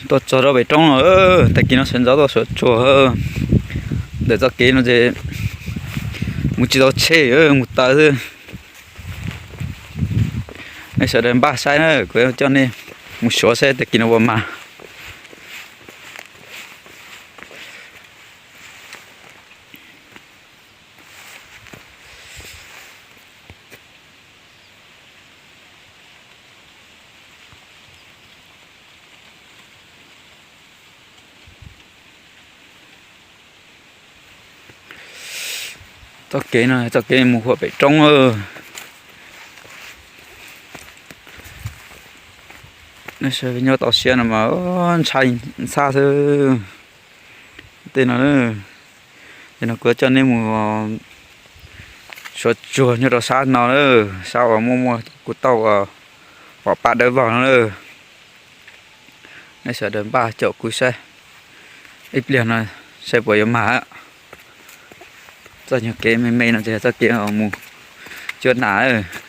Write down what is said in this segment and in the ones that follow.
Tuaj txog rau pem roob no, tag kis no sawv ntxov tuaj suav tsuag. Ntawm txoj kev no ces mus tsis tau tsheb, mus taw xwb. Nej sawv daws npaj saib na, kuv coj nej mus suav saib tag kis no puas mag. Txoj kev no txoj kev mus huam pem roob. Nej saib nyob toj siab no mas ntshai ntxhab xwb. Tej no, tej no kuv coj nej mus suav tsuag nyob rau sab no na, sab uas muaj muaj kuv tauj uas paj dawb vog no na. Nej sawv daws npaj caum kuv saib ib pliag no saib puas yuav mag. Txoj nyuag kev me me no ces txoj kev mus cuab nas.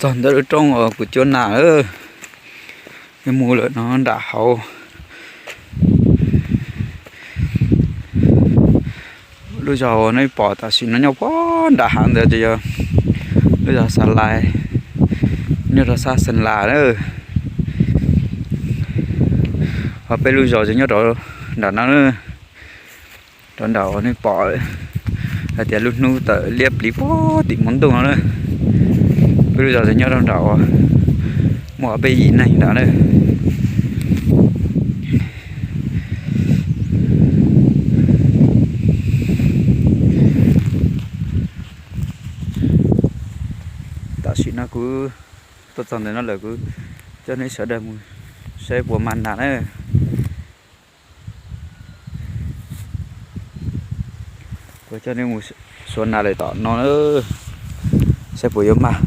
Txog ntawm lub roob uas kuv cuab nas lawm, mus lawm no nram hauv. Lub zos uas nej pom tam sim no nyob puag nram hav ntawd ces yog lub zos Xa Lais, nyob rau sab Xeem Las na. Ho peb lub zos ces nyob rau nram no, rau nram uas nej pom hais tias lub hnub tawm liab pliv puag tim hmo ntuj no na. Peb lub zos ces nyob rau nram uas muaj peb yim neeg nram na. Tam sim no kuv tuaj txog ntawm no lawm, kuv coj nej sawv daws mus saib puas mag nas na. Kuv coj nej mus suav nas lawm tom no, saib puas yuav mag.